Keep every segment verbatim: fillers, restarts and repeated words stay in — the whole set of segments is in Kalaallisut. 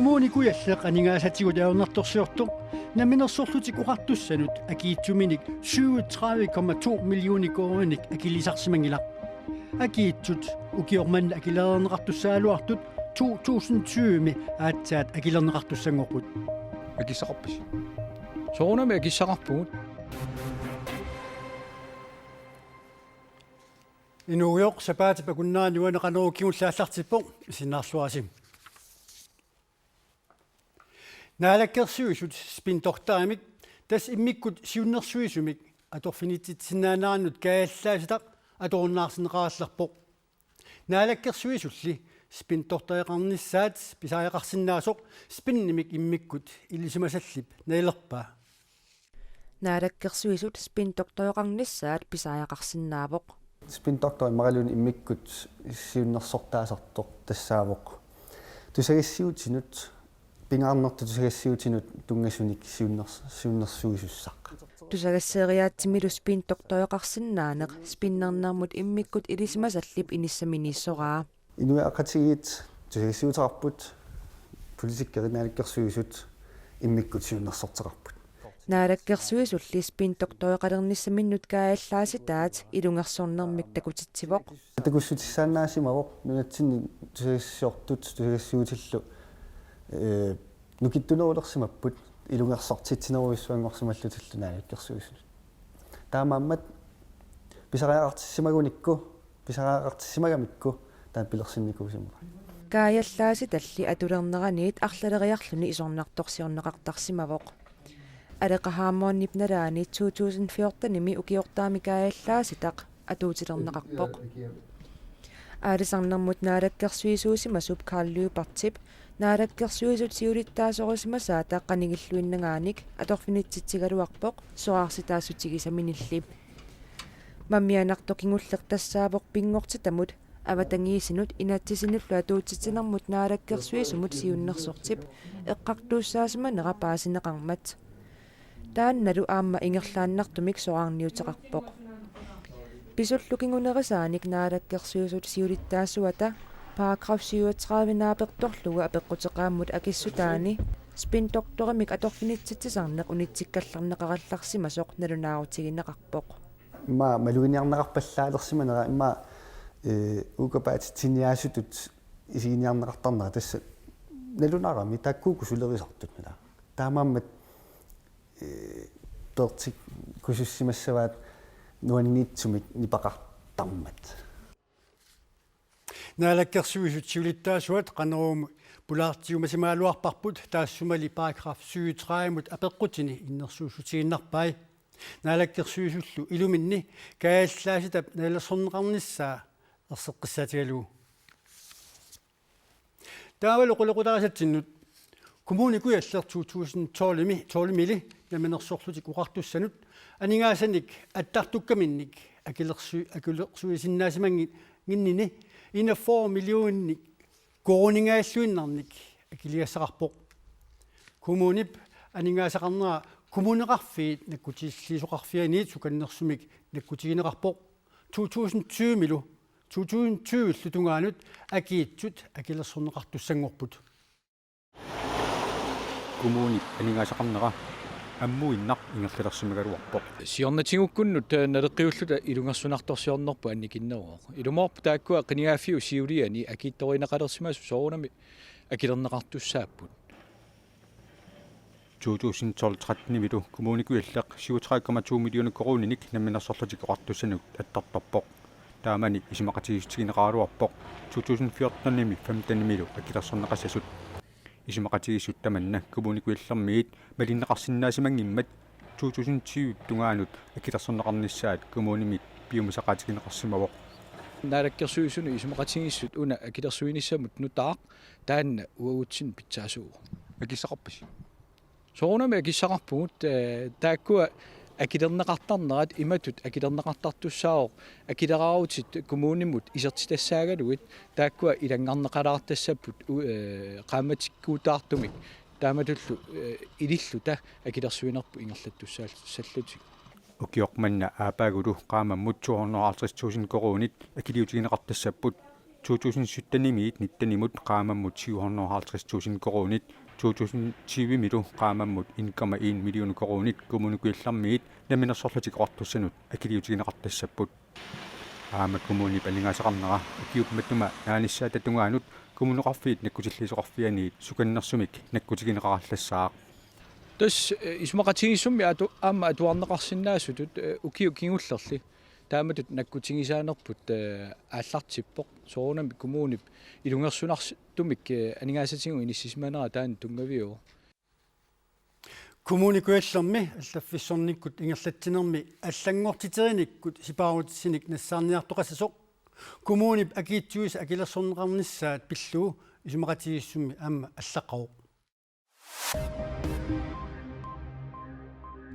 Kommune Kujalleq aningaasatigut ajornartorsiortoq Namminersorlutik Oqartussanut akiitsuminik syvogtredive komma to millioner koruuninik akilisarsimanngilaq. Akiitsut ukioq manna akilereerneqartussaagaluartut to tusind tyve-mi aatsaat akilerneqartussanngorput. Akissaqarpisi? Soorunami akissaqarpugut. Inuugujoq, sapaatip akunnerani uani Qanorooq kingulleq aallartippoq, isiginnaarluarisi. Naalakkersuisut spindoktorimik, tassa immikkut siunnersuisumik, atorfinitsitsisinnaanerannut kaajallaasitaq atorunnaarsinneqarallarpoq. Naalakkersuisulli spindoktoreqarnissaat pisariaqarsinnaasoq spindimik immikkut ilisimasallip nalilerpaa. Naalakkersuisut spindoktoreqarnissaat pisariaqarsinnaavoq. Spindoktori imaluunniit immikkut siunnersortaasartoq tassaavoq tusagassiuutinut, pingaarnertut tusagassiuutinut tunngasunik siunners-, siunnersuisussaq. Tusagassiiriaatsimilu spindoktoreqarsinnaaneq spindernermut immikkut ilisimasallip inissaminiissoraa. Inuiaqatigiit tusagassiuuteqarput, politikerit, naalakkersuisut immikkut siunnersorteqarput. Naalakkersuisulli spindoktoreqalernissaminnut kaajallaasitaat ilungersornermik takutitsivoq. Takussutissaannaasimavoq nunatsinni tusagassiortut tusagassiuutillu, ee, nukittunerulersimapput ilungersortitsinerujussuanngorsimallutillu naalakkersuisunut. Taamaammat pisariaqartissimagunikku, pisariaqartissimagamikku taanna pilersinnikuusimavara. Kaajallaasitalli atulerneraniit arlaleriarluni isornartorsiorneqartarsimavoq. Aleqa Hammondip nalaani to tusind fjortenimi ukiortaami kaajallaasitaq atuutilerneqarpoq. Aalisarnermut naalakkersuisuusimasup Karl Lyberthip naalakkersuisut siulittaasorisimasaata qanigilluinnagaanik atorfinitsitsigaluarpoq soraarsitaassutigisaminilli. Mammianartoq kingulleq tassaavoq pinngortitamut avatangiisinut inatsisinullu atuutitsinermut naalakkersuisumut siunnersortip eqqartuussaasimanera paasineqarmat. Taannalu aamma ingerlaannartumik soraarniuteqarpoq. Pisullu kingunerisaanik naalakkersuisut siulittaasuata paragraf syvogtredive naapertorlugu apeqquteqaammut akissutaani spindoktorimik atorfinitsitsisarneq unitsikkallarneqarallarsimasoq nalunaarutigineqarpoq. Immaqa maluginiarneqarpallaalersimanera immaqa, ee, ukapaatitsiniaasutut isiginiarneqartarnera tassa nalunaarami taakkuuku sulerisartut nala. Taamaammat, ee, peertikkusussimassavaat nuanniitsumik nipaqartarmat. Naalakkersuisut siulittaasuat Qanoruumi pulaartiumasimagaluarparput taassumali paragraf syvogtredive-mut apeqqutini innersuussutiinnarpai. Naalakkersuisullu iluminni kaajallaasitap nalilersorneqarnissaa erseqqissaatigalugu. Taavalu qulequtarisatsinnut. Kommune Kujalleq to tusind tolv-imi, tolv-imili Namminersorlutik Oqartussanut aningaasanik attartukkaminnik akilersu-, akilersuisinnaasimanngin-, -nginnini enogfyrre millioner koruuningaalluinnarnik akiligassaqarpoq. Kommunip aningaasaqarnera kommuneqarfiit nakkutilliisoqarfianit sukannersumik nakkutigineqarpoq. To tusind tyve-milu to tusind tyve-llu tungaanut akiitsut akilersorneqartussanngorput. Kommunip aningaasaqarnera ammuinnaq ingerlalersimagaluarpoq. Siornatigukkunnut, eh, naleqqiulluta ilungersunartorsiornerput annikinneruvoq. Ilumoorpoq taakkua qinigaaffiup siuliani akiittorineqalersimasut soorunami akilerneqartussaapput. To tusind tolv tretten-imilu Kommune Kujalleq syvogtredive komma to millioner koruuninik Namminersorlutik Oqartussanut attartorpoq. Taamani isumaqatigiissutigineqaraluarpoq to tusind fjorten-imi femten-imilu akilersorneqassasut. Isumaqatigiissut tamanna Kommune Kujallermiit malinneqarsinnaasimanngimmat to tusind tyve tungaanut akilersorneqarnissaat kommunimit piumasaqaatigineqarsimavoq. Naalakkersuisunut isumaqatigiissut una akilersuinissamut nutaaq taanna uagutsinnut pitsaasuuvoq. Akissaqarpisi? Soorunami akissaqarpugut, eh, taakkua akilerneqartarnerat imatut akilerneqartartussaavoq, akileraarutit kommunimut isertitassaagaluit taakkua ilanngarneqalaartassapput u-, eh, qaammatikkuutaartumik taamatullu, eh, ililluta akilersuinerput ingerlattussallutik. Ukioq manna aappaagulu qaammammut to hundrede og halvtreds tusind koruunit akiliutigineqartassapput to tusind syttenimiit nittenimut qaammammut syv hundrede og halvtreds tusind koruunit, to tusind tyvemilu qaammammut en komma en million koruunit Kommune Kujallermiit Namminersorlutik Oqartussanut akiliutigineqartassapput. Aamma kommunip aningaasaqarnera ukiup matuma naanissaata tungaanut Kommuneqarfiit Nakkutilliisoqarfianniit sukannersumik nakkutigineqarallassaaq. Tassa, eh, isumaqatigiissummi atu-, aamma atuarneqarsinnaasutut, eh, ukiut kingullerni taamatut nakkutigisaanerput, eh, aallartippoq. Soorunami kommunip ilungersunartumik, eh, aningaasatigut inissisimanera taanna tunngaviuvoq. Kommune Kujallermi allaffissornikkut ingerlatsinermi allanngortiteriinikkut sipaarutitsinik nassaarniartoqassasoq kommunip akiitsuisa akilersorneqarnissaat pillugu isumaqatigiissummi aamma allaqqavoq.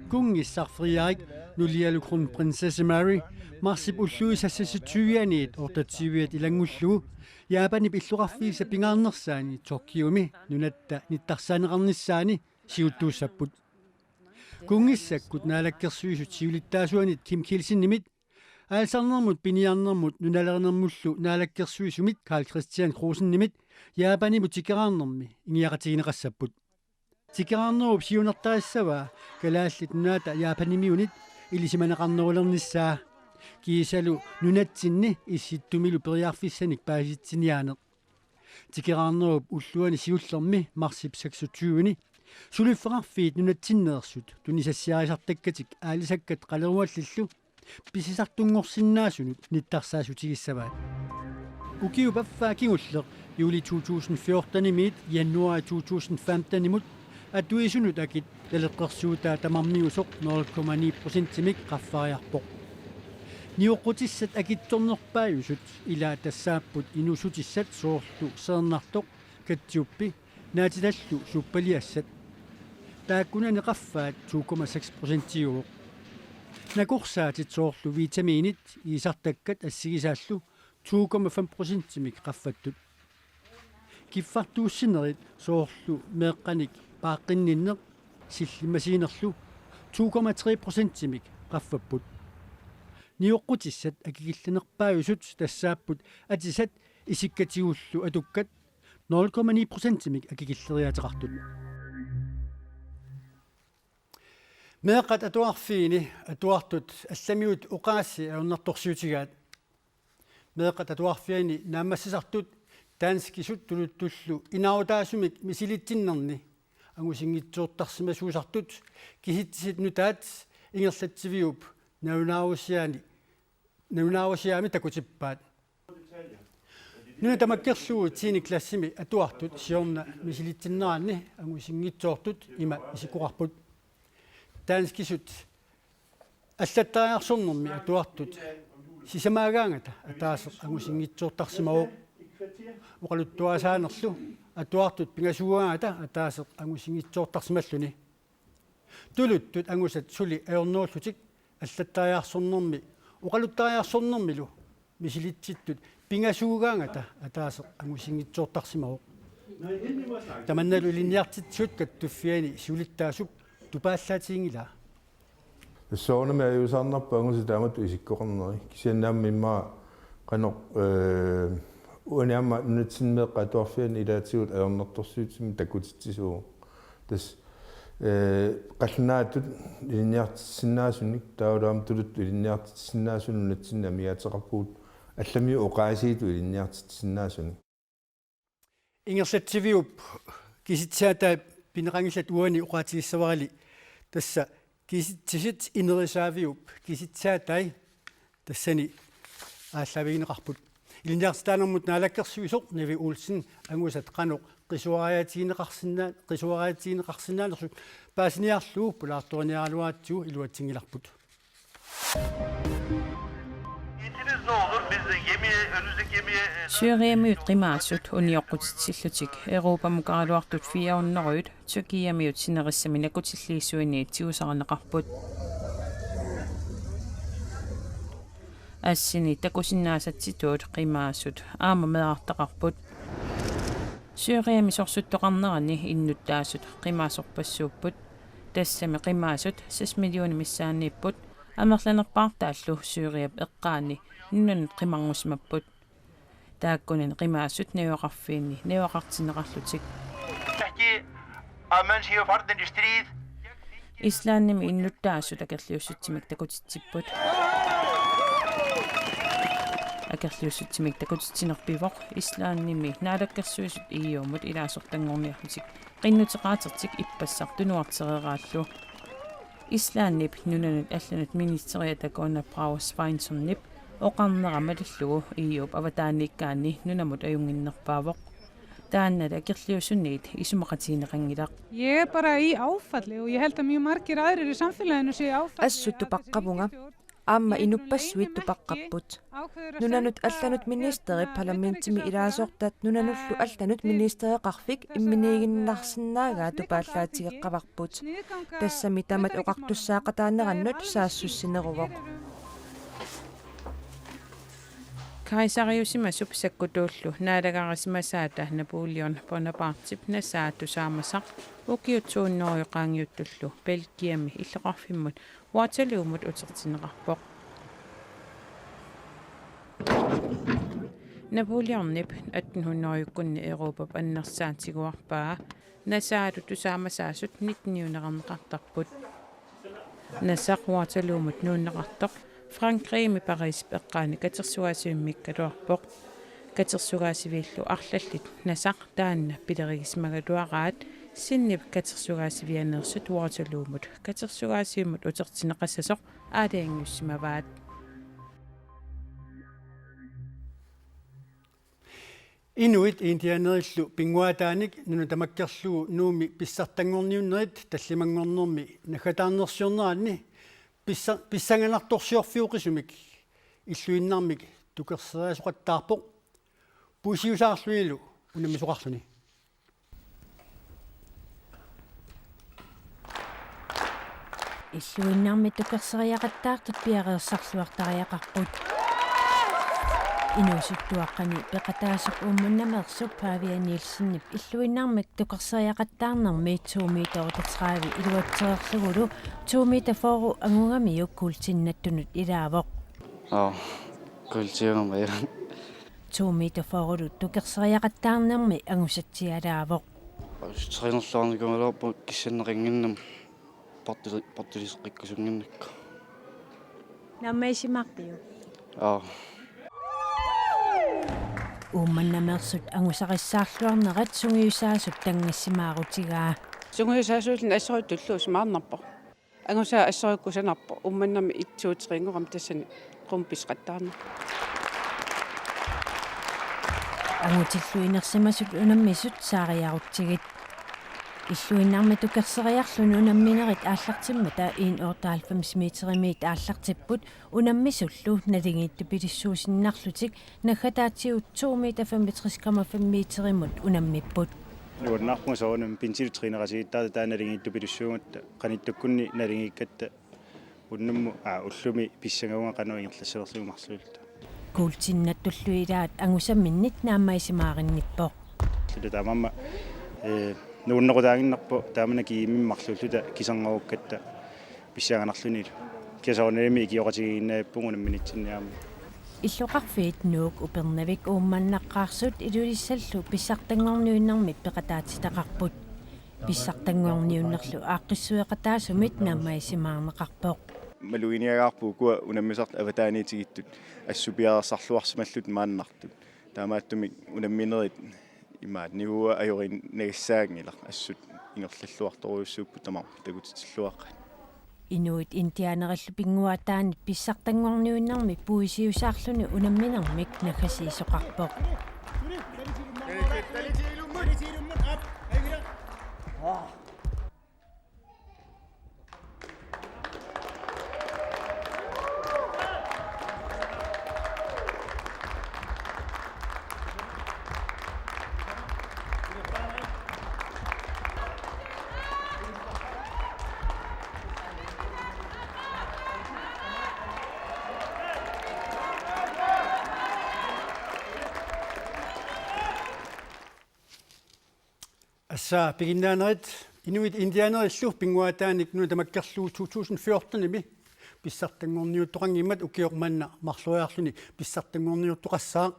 Kunngissaq Frederik nulialu kronprinsesse Mary marsip ulluisa seksogtyve-aniit otteogtyve-at ilanngullugu Japanip illoqarfiisa pingaarnersaani Tokyomi nunatta nittarsaaneqarnissaani siuttuussapput. Kunngissakkut naalakkersuisut siulittaasuanit Kim Kielsenimit, aalisarnermut piniarnermut nunalerinermullu naalakkersuisumit Karl-Kristian Kreusenimit Japanimut tikeraarnermi ingiaqatigineqassapput. Tikeraarnerup siunertarissavaa Kalaallit Nunaata Japanimiunit ilisimaneqarnerulernissaa. Kiisalu nunatsinni Issittumilu periarfissanik paasitsiniaaneq. Tikeraarnerup ulluani siullermi marsip seksogtyve-ni suliffeqarfiit nunatsinneersut tunisassiarisartakkatik aalisakkat qaleruallillu pisisartunngorsinnaasunut nittarsaassutigissavaat. Ukiup affaa kingulleq juuli to tusind fjorten-imiit januar to tusind femten-imut atuisunut akit naleqqersuutaa tamarmiusoq nul komma ni procentimik qaffariarpoq. Nioqqutissat akitsornerpaajusut ilaat tassaapput inuussutissat soorlu seernartoq, ketchuppi, naatitallu suppaliassat. Taakkunani qaffaat to komma seks procentiuvoq. Nakorsaatit soorlu vitaminit, iisartakkat assigisaallu to komma fem procentimik qaffattut. Kiffartuussinerit soorlu meeqqanik paaqqinninneq sillimmasiinerlu to komma tre procentimik qaffapput. Nioqqutissat akikillinerpaajusut tassaapput atisat isikkatigullu atukkat nul komma ni procentimik akikilleriaateqartut. Meeqqat atuarfiini atuartut allamiut oqaasii ajornartorsiutigaat. Meeqqat atuarfianni naammassisartut danskisut tuluttullu inaarutaasumik misilitsinnerni angusinngitsoortarsimasuusartut Kisitsisit nutaat ingerlatsiviup nalunaarusiaani, nalunaarusiaami takutippaat. Nuna tamakkerlugu tiende klassimi atuartut siorna misilitsinneranni angusinngitsoortut ima isikkoqarput. Danskisut allattariarsornermi atuartut sisamaagaangata ataaseq angusinngitsoortarsimavoq. Oqaluttuarisaanerlu atuartut pingasuugaangata ataaseq angusinngitsoortarsimalluni. Tuluttut angusat suli ajornerullutik allattariarsornermi oqaluttariarsornermilu misilitsittut pingasuugaangata ataaseq angusinngitsoortarsimavoq. Tamannalu ilinniartitsisut kattuffianni siulittaasup tupaallaatiginngilaa. Soorunami ajuusaarnarpoq angusat taamatut isikkoqarneri. Kisianni aamma immaqa qanoq, eh, uani aamma nunatsinni meeqqat atuarfianni ilaatigut ajornartorsiutimik takutitsisuuvoq. Tassa, eh, qallunaatut ilinniartitsisinnaasunik, taavalu aamma tuluttut ilinniartitsisinnaasunik nunatsinni amigaateqarpugut, allamiut oqaasiitut ilinniartitsisinnaasunik. Ingerlatsiviup kisitsisaatai pineqanngillat uani oqaatigissavarali, tassa Kisitsisit inerisaaviup kisitsisaatai tassani aallaavigineqarput. Ilinniartitaanermut naalakkersuisoq Nivi Olsen angusat qanoq qisuariaatigineqarsinnaa-, qisuariaatigineqarsinnaanersut paasiniarlugu pulaartoriniaraluaratsigu iluatsinngilarput. Niyetiniz ne olur? Biz de gemiye, önümüzdeki gemiye, e, Syyriamiut qimaasut unioqqutitsillutik Europamukaraluartut fire hundrede Tyrkiamiut sinerissami nakutilliisuinniit tigusarineqarput. Assini takusinnaasatsitut qimaasut aamma meerartaqarput. Syyriami sorsuttoqarnerani innuttaasut qimaasorpassuupput. Tassami qimaasut seks millioner missaanniipput, amerlanerpaartaallu Syyriap eqqaani nunanut qimarngusimapput. Taakkunani qimaasut najugaqarfiinni najugaqartinneqarlutik. Islandimi innuttaasut akerliussutsimik takutitsipput. Akerliussutsimik takutitsineq pivoq Islandimi Naalakkersuisut E U-mut ilaasortanngorniarlutik qinnuteqaatertik ippassaq tunuartereeraallu. Islandip nunanut allanut ministeriata Gunnar Bragi Sveinsonip oqarnera malillugu E U-p avataaniikkaanni nunamut ajunnginnerpaavoq. Taannali akerliusuniit isumaqatigineqanngilaq. Ég er bara í áfalli og ég held að mjög margir aðrir í samfélaginu séu í áfalli. Assut tupaqqavunga, aamma inuppassuit tupaqqapput. Nunanut allanut ministerip parlamentimi ilaasortat nunanullu allanut ministereqarfik imminiiginnarsinnaagaa tupaallaatigeqqavarput. Tassami tamat oqartussaaqataanerannut saassussineruvoq. Kaisariusimasup sakkutuullu naalagarisimasaata Napoleon Bonapartep nasaa tusaamasaq ukiut to hundrede qaangiuttullu Belgiami illoqarfimmut Waterloomut utertinneqarpoq. Napoleonip atten hundrede-kkunni Europap annersaat tiguarpaa nasaalu tusaamasaasut nitten-iuneqarneqartarput. Nasaq Waterloomut nuunneqartoq Frankrigimi Parisip eqqaani katersugaasivimmikkaluarpoq. Katersugaasiviillu arlallit nasaq taanna pilerigisimagaluaraat sinnip katersugaasivianeersut Waterloomut katersugaasivimmut utertinneqassasoq aalajangiussimavaat. Inuit indianerillu pinnguaataanik nuna tamakkerlugu Nuummi pissartanngorniunnerit tallimanngornermi naggataarnersiorneranni pissa-, pissanganartorsiorfioqisumik illuinnarmik tukerseriasoqattaarpoq. Puisiusaarlunilu unammisoqarluni. Illuinnarmik tukerseriaqattaartut piareersarluartariaqarput. Inuusuttuaqqani peqataasoq Uummannameersup Pavia Nielsenip illuinnarmik tukerseriaqattaarnermi to meter otteogtredive iluatsereerlugulu to meter fyrre angugamiuk kuultinnattunut ilaavoq. Aa, kuultiunerma. To meter fyrrelu tukerseriaqattaarnermi angusatsialaavoq. Trænerluarnikuugaluarpoq kissanneqannginnama portuli-, portuliseqqikkusunnginnakku. Naammagissimaarpiuk? Aa. Uummannameersut angusarissaarluarnerat sungiusaasup tanngassimaarutigaa. Sungiusaasuulluni assorujuk tulluusimaarnarpoq. Angusaa assorujussuaq kusanarpoq, Uummannami et, to, tre-nngorami tassani qummut pisaqattaarneq. Angutillu inersimasut unammisut saariarutsigit. Illuinnarmi tukerseriarluni unamminerit aallartimmata en otteoghalvfems meterimiit aallartipput unammisullu naligiittupilussuusinnarlutik naggataatigut to meter femogtres komma fem meterimut unammipput. Nuannaarpunga soorunami pinsilu træneqatigiittaartut taava naligiittupilussuugatta qanittukkunni naligiikkatta unnummut, aa, ullumi pissangavunga qanoq ingerlassanerlugu marluulluta. Kuultinnattullu ilaat angusaminnit naammagissimaarinnippoq. Suli taamaammat, ee, nuunnequtaaginnarpoq taamani kiimim marluulluta kisarngarukkatta pissanganarlunilu. Kiasoorunalimi ikioqatigiinnaappugut unamminitsinni aamma. Illoqarfiit Nuuk, Upernavik, Uummannaqqaarsut Ilulissallu pissartanngorniunnermi peqataatitaqarput. Pissartanngorniunnerlu aaqqissueqataasumit naammagissimaarneqarpoq. Maluginiagaarput ukua unammisartut avataaniitigittut assut piareersarluarsimallutik maannartut. Taamaattumik unamminerit imaat niuerneq ajorinnanngilaq, assut ingerlalluartorujussuupput tamarmik takutitsilluaqqat. Inuit indianerillu pinnguaataanit pissartanngorniunnermi puisiusaarluni unamminermik naggasiisoqarpoq. Assa piginnaanerit, inuit indianerillu pinnguaataanik nuna tamakkerlugu to tusind fjortenimi pissartanngorniuttoqanngimmat ukioq manna marloriarluni pissartanngorniuttoqassaaq.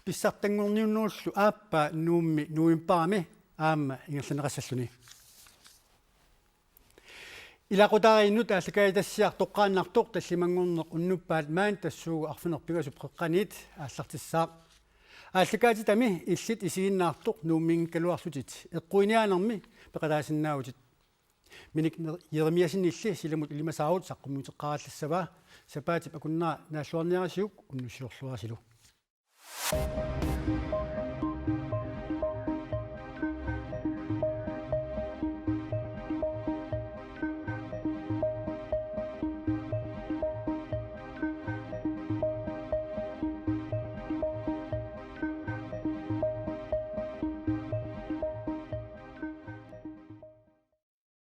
Pissartanngorniunnerullu aappaa Nuummi novembarimi aamma ingerlanneqassalluni. Ilaqutariinnut aallakaatitassiaq toqqaannartoq tallimanngorneq unnuppat maani tassuugu arfineq-pingasut qeqqaniit aallartissaaq. Aallakaatitami illit isiginnaartoq Nuumminngikkaluarlutit eqquiniaanermi peqataasinnaavutit. Minik Jeremiassenilli silamut ilimasaarut saqqummiuteqqaarallassavaa. Sapaatip akunnera naalluarniarisiuk unnussiorluarisilu.